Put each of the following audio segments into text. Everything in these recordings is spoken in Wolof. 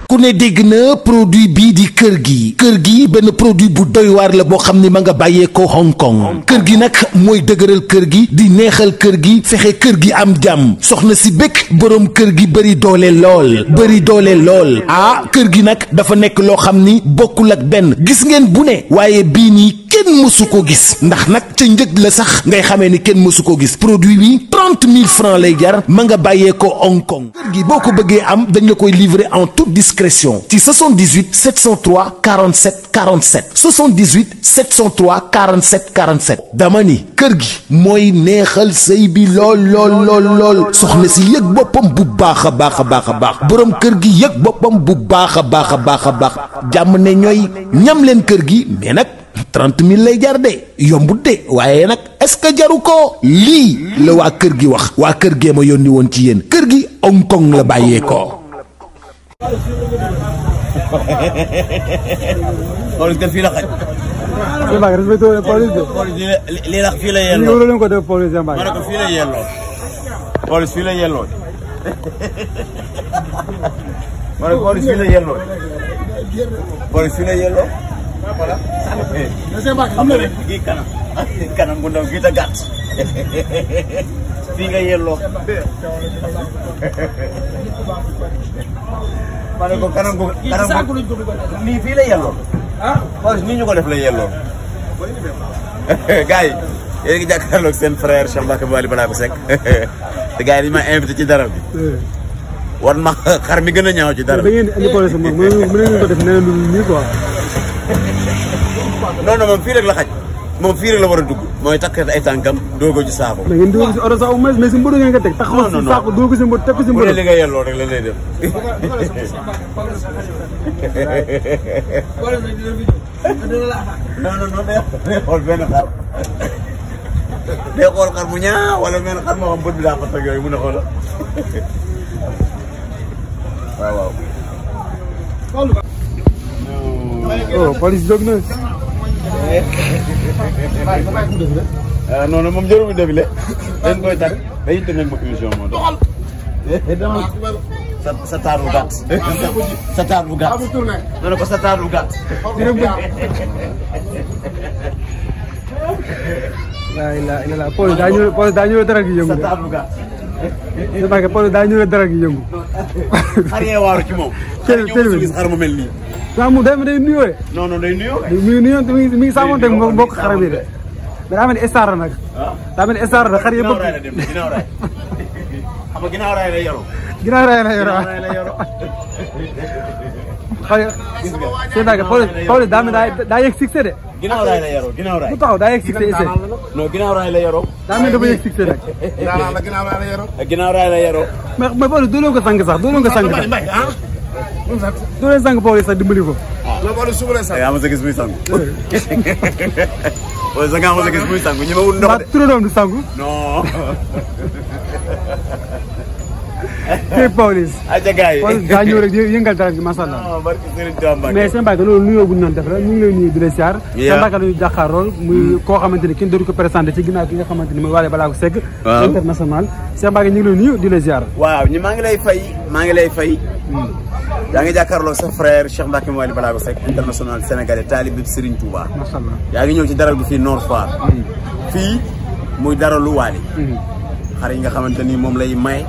ku ne dégg na produit bii di kër gi benn produit bu doy waar la boo xam ne ma nga bàyyeekoo Hong Kong kër gi nag mooy dëgëral kër gi di neexal kër gi fexe kër gi am jàmm soxna si bëgg boroom kër gi bëri doole lool ah kër gi nag dafa nekk loo xam ni bokkul ak benn gis ngeen bu ne waaye bii nii kenn mësu ko gis ndax nag ca njëg la sax ngay xamee ni kenn mësu ko gis produit bi 30 000 francs lay jar ma nga bàyyeekoo Hong Kong kër gi boo ko bëggee am dañ la koy livrer en toute discrétion ci 78 703 47 47 78 703 47 47 dama ni kër gi mooy neexal sëy bi lool soxna si yëg boppam bu baax a baax boroom kër gi yëg boppam bu baax a baax jàmm ne ñooy ñam leen kër gi mais nag 30 000 lay jar de yombut de waaye nag est-ce que jaru ko lii la waa kër gi wax waa kër gee ma yónni woon ci yéen kër gi Hong Kong la bàyyeekoo. Police kër fii la xaj. lii la fii la yelloo. ma ne ko fii la yelloo. police fii la yelloo. ma ne ko police fii la yelloo. police fii la yelloo. voilà. xam nga kii kanam bu ndaw gii ta gàtt. fii nga yelloo. ma ne ko kanam bu lii fii la yelloo. ah nii ñu ko def la yelloo. gars yi yéen a ngi jàkkaarloog seen frère Cheikh Mbacke Wally Ballago Seck te gars yi dañu ma invité ci dara bi. wan ma xar mi gën a ñaaw ci dara bi. da ngeen di indi problème moom mën nañu ko def nee lu nii quoi. non moom fii rek la xaj moom fii rek la war a dugg mooy takk ay tànkam doog a ci saako. mais ngeen dugg si oto sax mais si mbooloo ngeen ko teg. taxawal si saako dugg si mbooloo teg ko si mbooloo. bu dee li nga yelloo rek la lay def. non day xool benn xar. day xool xar bu ñaaw wala benn xar moo xam bët bi daa fa teg yooyu mun a xool. waaw. oh police jóg na. non moom jarul mu défilé. dañ koy tàgg day itte nag ma émission moo doon. sa taar bu gàtt. sa taar bu gàtt. non non ko sa taar bu gàtt. la police daa ñëw dara gi yëngu. sa taar bu gàtt. c'est parce que police daa ñëw dara gi yëngu. xar yee waaru ci moom. xar ñëw gis xar mu mel nii. waaw mu day nuyoo de. non day nuyoo. mi ngi sàmmanteeg mbokk xaram yi de. mais daa mel ni star nag. daa mel ni star nag xar yëpp. ginnaaw raay la dem ginnaaw raay. xam nga ginnaaw raay la yoroo. ginnaaw raay la yoroo. xëy na police daa mel daa yegg succès de. ginnaaw raay la yoroo ginnaaw raay. bu taxaw daa yegg succès essai. non ginnaaw raay la yoroo. daa mel dafa yegg succès nag. ginnaaw raay la yoroo. mais police dooloo ko sang sax dooloo ko sang sax. doo leen sang police sax dimbali ko. loolu police su ma leen sang. yaa ma sa gis muy sang. wala sa nga ma sa gis muy sang ñu ma wut ndox de. turandoom du sangu. non. tey police. ayca gars yi police daa ñëw rek yëngal dara gi macha allah. mais seen mbàkk loolu nuyoo bu ñu doon def la ñu ngi lay nuyu di la siyaar. seen mbàkk la ñuy jàkkaarlool muy koo xamante ni kenn dootu ko présenté ci ginnaaw ki nga xamante ni mooy Wally Ballago Seck. waaw international. seen mbàkk ñu ngi lay nuyu di la siyaar. waaw maa ngi lay fay. yaa ngi jàkkaarloo sa frère Cheikh Mbacke Wally Ballago Seck international sénégalais taalibe Serigne Touba. macha allah yaa ngi ñëw ci daral bi fii Nord Foire. fii muy daralu Wally. xar yi nga xamante ni moom lay may.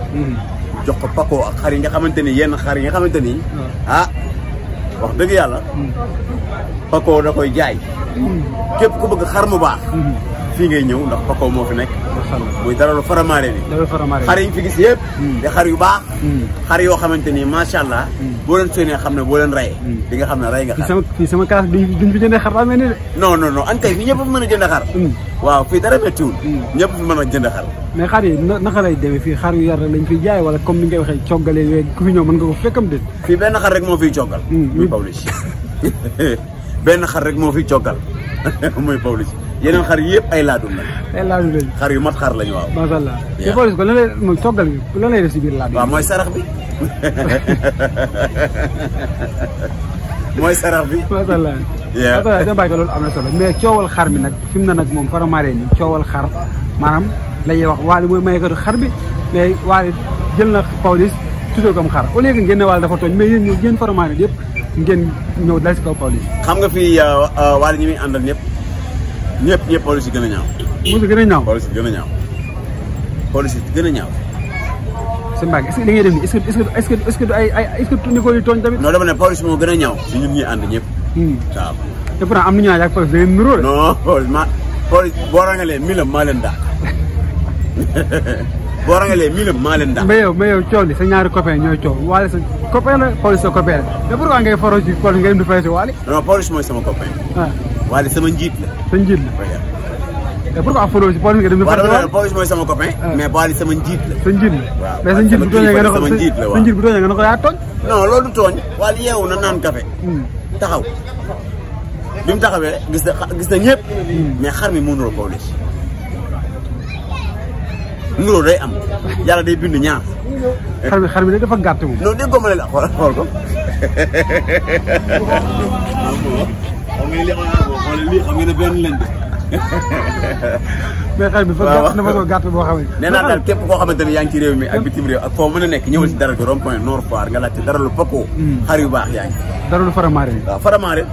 jox ko Paco ak xar yi nga xamante ni yenn xar yi nga xamante ni. ah wax dëgg yàlla. Paco da koy jaay. képp ku bëgg xar mu baax. fii ngay ñëw ndax Paco moo fi nekk. muy daralu Faramare bi. xar yi fi gis yëpp. di xar yu baax. xar yoo xamante ni macha allah. boo leen séenee xam ne boo leen rayee. di nga xam ne ray nga xar. fii sama classe duñ fi jëndee xar daa mel ni de. non an kay fii ñëpp fi mën a jënd xar. waaw fii dara méttiwul. ñëpp fi mën a jënd xar. mais xar yi naka lay demee fii xar yu yar lañ fiy jaay wala comme ni ngay waxee coggalee yooyu ku fi ñëw mën nga ko fekkam de. fii benn xar rek moo fiy coggal. muy Pawlish. benn xar rek moo fiy coggal muy Pawlish. yeneen xar yëpp ay laadum la. ay laadum lañ. xar yu mat xar lañu waaw. macha allah. te Pawlish ko lan lay mooy coggal gi lan lay def si biir laadum. waaw mooy sarax bi. mooy sarax bi. macha allah. da bàyyi ko loolu am na solo mais coowal xar mi nag fi mu ne nag moom Faramare ni coowal xar maanaam la ñuy wax Wally mooy maykatu xar bi mais Wally jël na Pawlish tuddee ko am xar au lieu que ngeen ne Wally dafa tooñ mais yéen ñëw yéen faramaane yëpp ngeen ñëw dal si kaw Pawlish. xam nga fii Wally ñi muy àndal ñëpp Pawlish gën a ñaaw. Moussa gën a ñaaw. Pawlish gën a ñaaw. Pawlish gën a ñaaw. sëñ Mbacke est-ce que li ngay def nii est-ce que ni ko tooñ tamit. non dama ne Pawlish moo gën a ñaaw si ñun ñi ànd ñëpp. waaw. te pourtant am na ñu naan yaa Pawlish da ngeen niroo de. non Pawlish boo rangalee milam maa leen dàq boo rangalee milam maa leen dàq. mais yow coow li sa ñaari copain ñooy coow Wally sa copain la Pawlish sa copain la mais pourquoi ngay faro ci Pawlish ngay dem di fay si Wally. non Pawlish mooy sama copain. ah Wally sama njiit la. sa njiit la. mais pourquoi faro ci Pawlish nga dem di fay si Wally. Pawlish mooy sama copain. mais Wally sama njiit la. sa njiit la. waaw mais sa njiit bu tooñee nga ne ko sama njiit la waaw sa njiit bu tooñee nga ne ko yaa tooñ. non loolu du tooñ Wally yeewu na naan café taxaw bi mu taxawee gis na ñëpp mais xar mi moo nuroo Pawlish nuroo day am yàlla day bind ñaar xar mi dafa gàtt moom non dégg ko ma ne la xool ko xam nga ne benn lañ mais xar mi fa gàtt na fa soo gàtt boo xam ne nee naa daal képp koo xamante ne yaa ngi ci réew mi ak bitim réew ak foo mën a nekk ñëwal si dara bi rond point Nord Foire nga laajte dara lu Paco xar yu baax yaa ngi dara lu faramaare waaw faramaare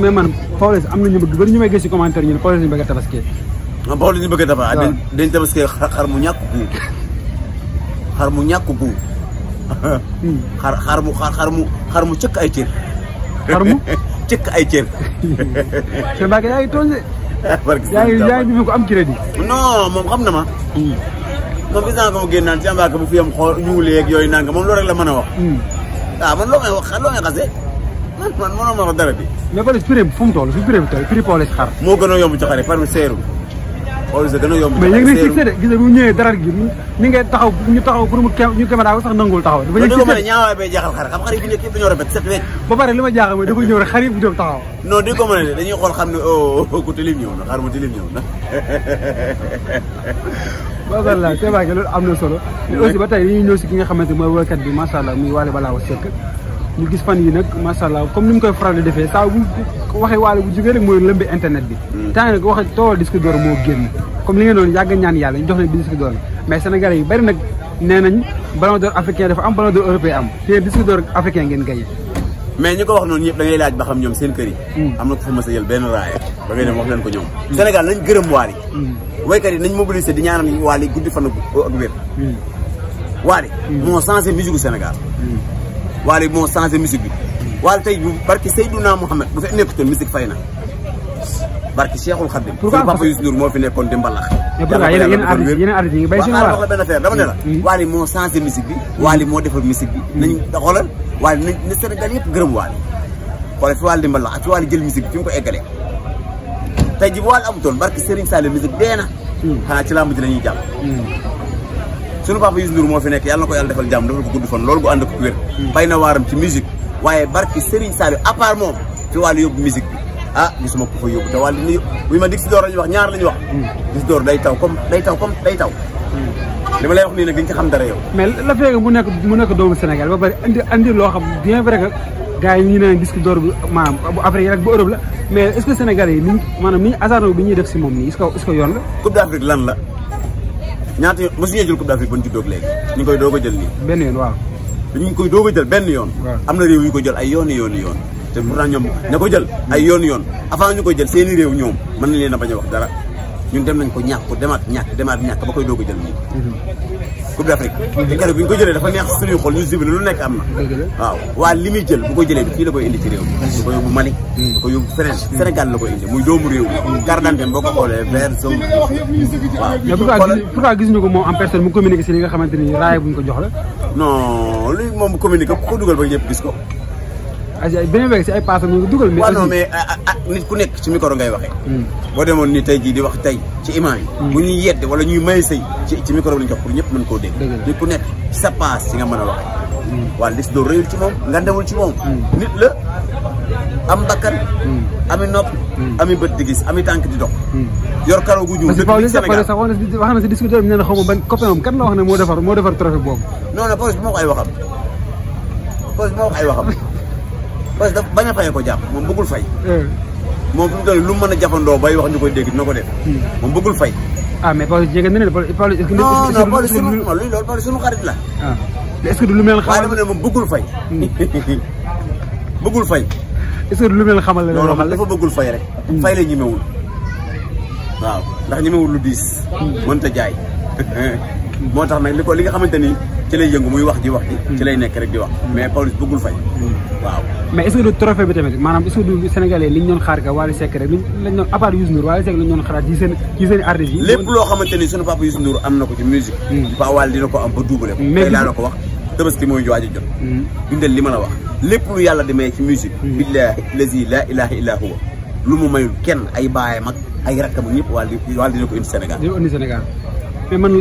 mais man Pawlish am na ñu bëgg ñu may gis ci commentaire ñu ne Pawlish ñu bëgg a tabaski Pawlish ñu bëgg a tabaski dañ tabaski xar mu ñàkk guur xar mu ñàkk guur xar mu cëkk ay cër xar mu cëkk ay cër sëñ Mbacke yaa ngi tooñ de yaa ngi ko am crédit non moom xam na ma moom gis naa ko mu génn naan ci Mbacke bu fi am xool ñuuleeg yooyu nanga moom loolu rek la mën a wax waaw man loo may wax loo may xasee man mënoo ma wax dara bi mais Pawlish prix fu mu toll fi prix bi toll prix Pawlish xar moo gën a yomb ci xar yi par mi seerul Pawlish gën a yomb mais yéeg nañ fixé de gis nga bu ñëwee dara gi ni ngay taxaw ñu taxaw pour ñu caméra ko sax nangul taxaw dafa yëg fixé ñaawaay bay jaaxal xar xam xar yi fi nekk yëpp dañoo rafet set wecc ba pare li ma jaaxal mooy dafa ñëw rek xar yëpp jóg taxaw non di ko mën a dañuy xool xam ne ku tilim ñëw na xar mu tilim ñëw na macha allah te Mbacke loolu am na solo mais aussi ba tey dañuy ñëw si ki nga xamante mooy woykat bi macha allah muy Wally Ballago Seck ñu gis fan yi nag macha allah comme ni mu koy faral di defee saa bu waxee Wally bu jógee rek mooy lëmbi internet bi temps nag waxe tool disque d'or moo génn comme li ngeen doon yàgg ñaan yàlla ñu jox leen disque d'or mais sénégalais yi bari nag nee nañ ballon d'or africain dafa am ballon d'or européen am te disque d'or africain ngeen gaye mais ñi ko wax noonu ñëpp da ngay laaj ba xam ñoom seen kër yi am na ko fa mës a jël benn raaya ba ngay dem wax leen ko ñoom Sénégal nañ gërëm Wally waykat yi nañ mobilisé di ñaanal Wally guddi fan ak wér Wally moo changé musique gu Sénégal Wally moo changé musique bi Wally tey barki Seydouna Mouhamed bu fi nekkutoon musique fay na barki Cheikhul Khadim suñu papa Youssou Ndour moo fi nekkoon di mbalax yeneen artistes yi ngi bay seen wax la benn affaire dama ne la Wally moo changé musique bi Wally moo defar musique bi nañ xoolal Wally nañ ne Sénégal yëpp gërëm Wally xoolal fi Wally di mbalax ak fi Wally jël musique bi fi mu ko eggalee tey ji bu Wally amutoon barki Serigne Sall musique dee na xanaa ci làmb ji la ñuy jàpp suñu papa Youssou Ndour moo fi nekk yàlla na ko yàlla defal jàmm defal ko gudd fan loolu bu ànd ko wér bay na waaram ci musique waaye barki Serigne Sall à part moom fi Wally yóbbu musique bi ah gisuma ko fa yóbbu te Wally dina buy ma disque d'or la ñuy wax ñaar la ñuy wax disque d'or day taw comme day taw li ma lay wax nii nag dañ ci xam dara yow mais la feega mu nekk doomu Sénégal ba bari andi loo xam bien vrai que gars yi ñu ne disque d'or bi maanaam bu Afrique rek bu Europe la mais est-ce que Sénégalais yi ni maanaam ni hasard bi ñuy def si moom nii est-ce que yoon la Coupe d'Afrique lan la ñaata yoon mosuñu jël Coupe d'Afrique ba ñu juddóog léegi ñu ngi koy doog a jël nii benn yoon waaw ñu ngi koy doog a jël benn yoon am na réew yu ko jël ay yoon te pourtant ñoom ña ko jël ay yoon avant ñu koy jël seeni réew ñoom mën nañ leen a bañ a wax dara ñun dem nañ ko ñàkk ko demaat ñàkk ba koy doog a jël nii Coupe d'Afrique keroog bi ñu ko jëlee dafa neex suñuy xol ñu jubile lu nekk am na waaw waa li muy jël bu ko jëlee fii la koy indi ci réew mi da ko yóbbu Mali da ko yóbbu feneen Sénégal la koy indi muy doomu réew mi carte d'identité boo ko xoolee vert jaune waaw mais pourquoi gis ñu ko moom en personne mu communiqué si li nga xamante ni raaya bu ñu ko jox la non li moom mu communiqué ko dugal ba ñëpp gis ko ay beneen weeg si ay passam ñu ngi dugal mais non mais nit ku nekk ci micro ngay waxee boo demoon ni tey jii di wax tey ci imam yi bu ñuy yedde wala ñuy may sëy ci micro bi lañ jox pour ñëpp mën koo dégg nit ku nekk ci sa passe ci nga mën a waxee wala dis doo réyul ci moom nga ndemul ci moom nit la am bakkan ami nopp ami bët di gis ami tànk di dox yor karaw gu ñuul Pawlish sax wax na si discuteur bi nee na xaw ma ban copain moom kan la wax ne moo defar trophée boobu non non Pawlish bi moo ko ay waxam parce que bañ a fayee ko jàpp moom bëggul fay moom fi mu toll lu mu mën a jafandoo bay wax ñu koy dégg dina ko def moom bëggul fay ah mais Pawlish jege na ne Pawlish est-ce que non Pawlish sunu xarit la. ah est-ce que du lu mel xamal. waaye dama ne moom bëggul fay. bëggul fay. est-ce que du lu mel xamal la. non dafa bëggul fay rek. fay la ñemewul. waaw ndax ñemewul lu diis. mënta jaay. moo tax nag li nga xamante ni ci lay yëngu muy wax ji ci lay nekk rek di wax mais Pawlish bëggul fay. waaw mais est-ce que du trophée bi tamit maanaam est-ce que du Sénégalais li ñu doon xaar ka Wally Seck rek lañ doon à part Youssou Ndour Wally Seck lañ doon xaaraat ci seen artistes yi. lépp loo xamante ni sunu papa Youssou Ndour am na ko ci musique. Pa Wally dina ko am ba doublé ko. tey laa la ko wax Tabaski mooy waaj a jot. bindal li ma la wax lépp lu yàlla di may ci musique. billahi lazi la ilaha illa huwa lu mu mayul kenn ay baayam ak ay rakkam ñëpp Wally dina ko indi Sénégal. dina ko indi Sénégal mais man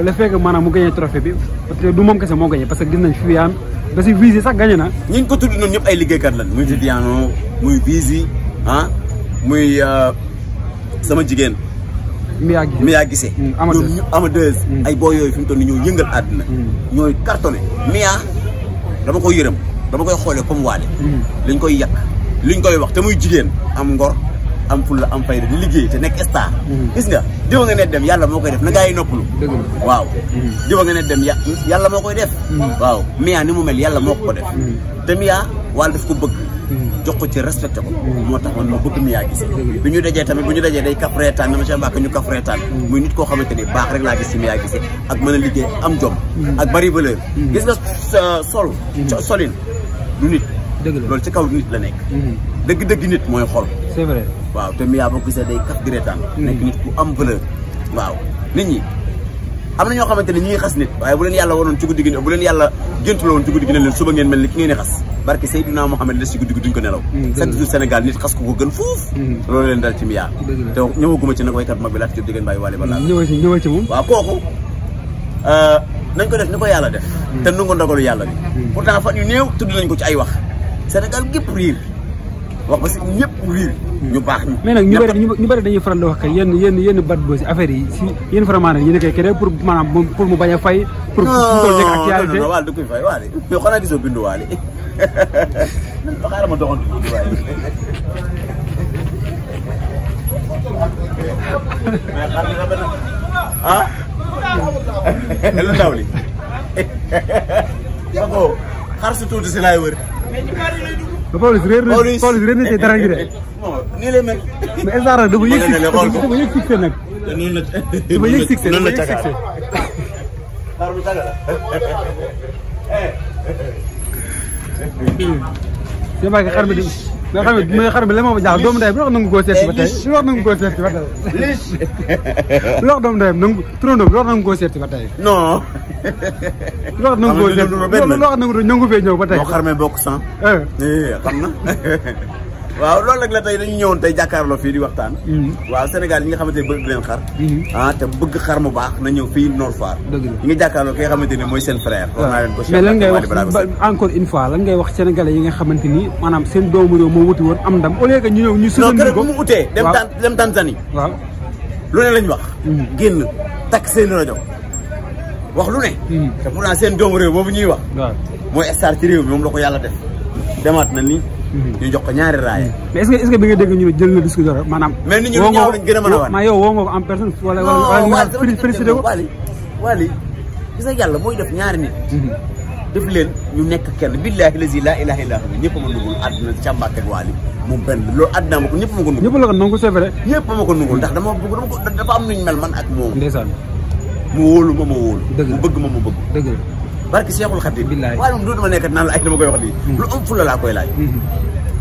le fait que maanaam mu gagné trophée bi parce que du moom kese moo gagné parce que gis nañ fi yaan ba si Vizy sax gagné na. ñi ko tudd noonu ñëpp ay liggéeykat lan muy Viviano muy Vizy muy sama jigéen. Mia Guissé. Amadeuse ay boo yooyu fi mu toll nii ñoo yëngal àdduna. ñooy cartonné Mia dama koy yërëm dama koy xoolee comme Wally. liñ koy yàq liñ koy wax te muy jigéen am ngor. am fulla am fayda di liggéey te nekk star. gis nga jiwa nga ne dem yàlla moo koy def na gaa yi noppalu. waaw jiwa nga ne dem yàlla moo koy def. waaw Mia ni mu mel yàlla moo ko def. te Mia Wally daf ko bëgg. jox ko ci respecté ko. moo tax man ma bëgg Mia Guissé. bi ñu dajee tamit bu ñu dajee day kaf reetaan dama ca mbàkk ñu kaf reetaan. muy nit koo xamante ni baax rek laa gis ci Mia Guissé ak mën a liggéey am jom. ak bari valeur. gis nga solin du nit. loolu ci kaw nit la nekk. dëgg-dëgg nit mooy xol. c'est vrai. waaw te Mia boo gisee day kaf di reetaan. nekk nit ku am valeur. waaw nit ñi am na ñoo xamante ne ñi ngi xas nit waaye bu leen yàlla waroon ci guddi gi bu leen yàlla géntuloo woon ci guddi gi ne leen suba ngeen mel ni ki ngeen di xas barke Seydina Mohamed des ci guddi gi duñ ko nelaw. chaque jour Sénégal nit xas ko gën fuuf. loolu leen dal ci Mia. te ñëwaguma ci nag waykat mag bi laata ci diggante bàyyi Wally balaa. ñëwal ci moom. waaw kooku nañ ko def ni ko yàlla def. te nu nga ndogalu yàlla bi. pourtant fan yu néew tudd nañ ko ci ay wax Sénégal gépp riir wax ba si ñëpp riir ñu baax ñi. mais nag ñu bëri dañuy faral di wax que yenn bad buzz affaire yi si yenn vraiment ñu nekkee créé pour maanaam pour mu bañ a fay. pour mu toll nekk actualité non Wally da koy fay Wally yow xanaa gisoo bindu Wally xaaral ma doxantu bindu Wally mais xar mi rafet na lu ndaw li xar su tuuti si laay wër. Pawlish réer na ci dara gi de. nii lay mel. mais instant dafa yëg succès nag. dafa yëg succès noonu la caga xar bu caga la. c'est vrai que xar mi di mais xar mi la ma jaaxal doomu ndeyam lu wax nangu koo seet ba tey lu wax nangu koo seet ba tey. lu wax doomu ndeyam nangu turandoo lu wax nangu koo seet ba tey. non. lu wax nangu koo seet lu wax nangu fee ñëw ba tey. moo xar mee bokk sans. xam na. waaw loolu nag la tey dañu ñëwoon tey jàkkaarloo fii di waxtaan. waaw Sénégal yi nga xamante ne bëgg leen xar. te bëgg xar mu baax na ñëw fii Nord Foire. dëgg la ñi nga jàkkaarloo ki nga xamante ne mooy seen frère. wax naa leen ko mais lan ngay wax encore une fois lan ngay wax sénégalais yi nga xamante ni maanaam seen doomu réew moo wuti woon am ndam au lieu que ñu ñëw ñu. soutenir ko non mu utee. dem Tanzanie. waaw lu ne lañ wax. génn takk seen rajo wax lu ne. te pourtant seen doomu réew boobu ñuy wax. waaw mooy star ci réew mi moom la ko yàlla def demaat na ni. ñu jox ko ñaari raaya. mais est-ce que bi nga dégg ñu ne jël na disque d'or maanaam. mais nit ñi lu ñaaw lañ gën a mën a wan. maa yow woo nga ko en personne. wala félicité ko Wally gis nga yàlla mooy def ñaari nit. def leen ñu nekk kenn billahi lazi la ilaha illa huwa ñëpp ma nungul àdduna càmbaak ak Wally moom benn loolu àdduna ma ko ñëpp ma ko nungul. ñëpp la ko nangu c'est vrai. ñëpp ma ko nungul ndax dafa am nuñ mel man ak moom. ndeysaan. mu wóolu ma wóolu. dëgg la mu bëgg ma bëgg. dëgg la. barki Seexul Xadiim. billahi waaye moom dootuma nekkat naan la ay dama koy wax lii. lu am fulla laa koy laaj.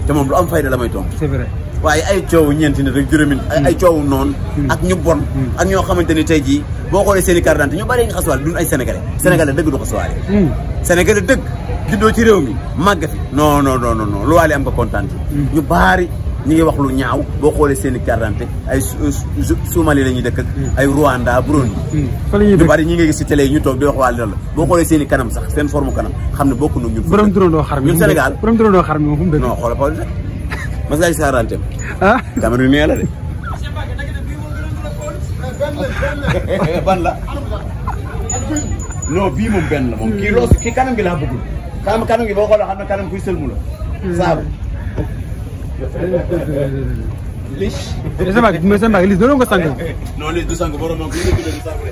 te moom lu am fayda la may tontu. c'est vrai. waaye ay coowu ñeenti nit rek juróomi ay coowu noonu. ak ñu bon. ak ñoo xamante ni tey jii boo xoolee seen i carte d'identité ñu bari nga xasuwaale duñ ay sénégalais. sénégalais dëgg du xasuwaale. sénégalais dëgg juddoo ci réew mi màgg fi. non lu Wally am nga kontaan ñu baari ñi ngi wax lu ñaaw boo xoolee seen i carte d'identité ay Somalie la ñuy dëkk ak ay Rwanda Burundi. ñu bari ñi nga gis si télé yi ñu toog di wax Wally la boo xoolee seen i kanam sax seen forme kanam xam ne bokku na ñun. borom turandoo xar mi ñun Sénégal borom turandoo xar mi moom fu mu dëkk. non xoolal Pawlish mas ngaa gis garantem Cameroun nee la de ban la non bii moom benn la moom kii loos kii kanam gi laa bëggul kanam gi boo xoolee xam ne kanam kuy sëlmu la saabu lis. mais seen mbaa lis doon ko sang. non lis du sang borom moom kii du sang de.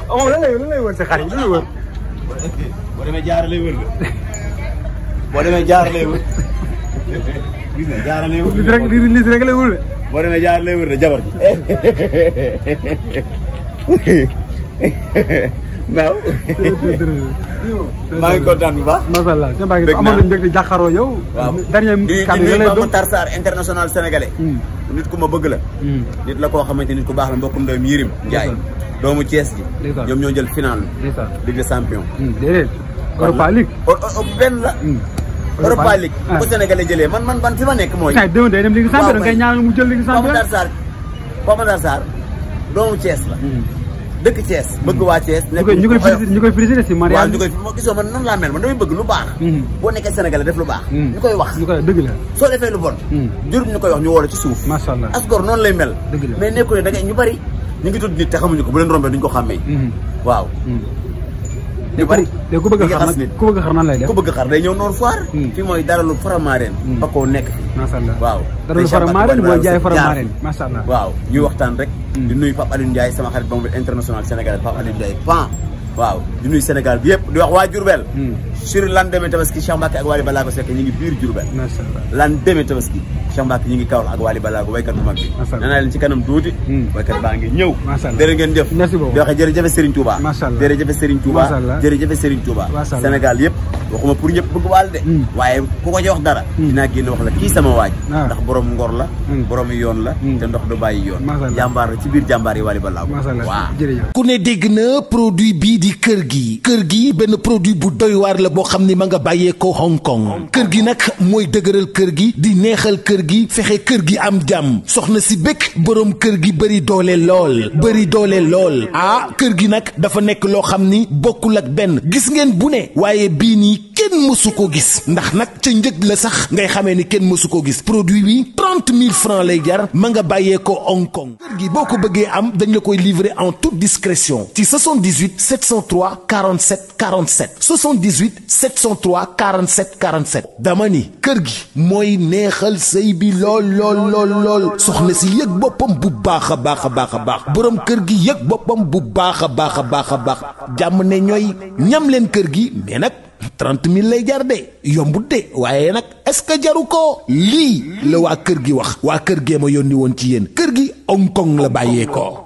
moom lan lay wër sa xar yi lan lay wër. boo demee jaar lay wër de. boo demee jaar lay wër. gis nga jaar lay wër. lis rek lay wër de. boo demee jaar lay wër de jabar ji. waaw. maa ngi kontaan bu baax. macha allah seen mbaa ngi amoon nañu mbégte jàkkaaroo yow. waaw dernier kàddu yi lay doon Matar Sarr international sénégalais. nit ku ma bëgg la. nit la koo xamante nit ku baax la mbokkum ndeyam Yirim Ndiaye. doomu Thiès ji. ñoom ñoo jël final. Ligue des champions. déedéet. Europa League. benn la. Europa League. bu ko sénégalais jëlee man fi ma nekk mooy. déwén day dem Ligue des champions ngay ñaanal mu jël Ligue des champions. Pape Matar Sarr doomu Thiès la. dëkk Thiès bëgg waa Thiès. ñu koy félicité si mariage. waaw ñu koy gisoo man nan laa mel man damay bëgg lu baax. boo nekkee sénégalais def lu baax. ñu koy wax. dëgg la. soo defee lu bon. jurub ñu koy wax ñu woo la ci suuf. macha allah asgor noonu lay mel. dëgg la mais nekkul ne da ngay ñu bari ñu ngi tudd nit te xamuñu ko bu leen rombee duñ ko xàmmee. waaw. ñu bari ku bëgg a xar nan lay def. ku bëgg xar day ñëw Nord Foire. fii mooy dara lu Faramareen. Pakoo nekk fi. macha allah waaw. dara lu Faramareen mooy jaay Faramareen macha allah. waaw ñuy waxtaan rek. di nuyu Pape Alioune Ndiaye sama xarit boobu international sénégalais Pape Alioune Ndiaye pan. waaw di nuyu Sénégal bi yëpp di wax waa Diourbel. sur lendemain tabaski Cheikh Mbacke ak Wally Ballago Seck ñu ngi biir Diourbel. macha allah lendemain tabaski Cheikh Mbacke ñu ngi Kaolack ak Wally Ballago waykat bu mag bi. macha allah nee naa leen ci kanam tuuti. waykat baa ngi ñëw. macha allah jërë ngeen jëf. merci beaucoup di wax jërëjëf Serigne Touba. macha allah jërëjëf Serigne Touba. macha allah jërëjëf Serigne Touba. macha allah Sénégal yëpp waxuma pour ñëpp bëgg Wally de. waaye ku ko ci wax dara. dinaa génn wax la kii sama waaj. ndax borom ngor la. borom yoon la. te ndox du bàyyi yoon. jàmbaar la ci biir jàmbaar yi Wally Ballago. waaw jërëjëf. ku ne dégg na produit bii di kër gi benn produit bu doy waar la boo xam ni ma nga bàyyee ko Hong Kong kër gi nag mooy dëgëral kër gi di neexal kër gi fexe kër gi am jàmm soxna si bëgg boroom kër gi bëri doole lool kër gi nag dafa nekk loo xam ni bokkul ak benn gis ngeen bu ne waaye bii nii kenn mësu ko gis ndax nag ca njëg la sax ngay xamee ni kenn mësu ko gis produit bi 30 000 francs lay jar ma nga bàyyee ko Hong Kong kër gi boo ko bëggee am dañ la koy livrer en toute discrétion ci 78 703 47 47 78 703 47 47 dama ni kër gi mooy neexal sëy bi lool soxna si yëg boppam bu baax a baax borom kër gi yëg boppam bu baax a baax jàmm ne ñooy ñam leen kër gi mais nag 30 000 lay jar de yombut de waaye nag est-ce que jaru ko lii la waa kër gi wax waa kër gee ma yónni woon ci yéen kër gi Hong Kong la bàyyee ko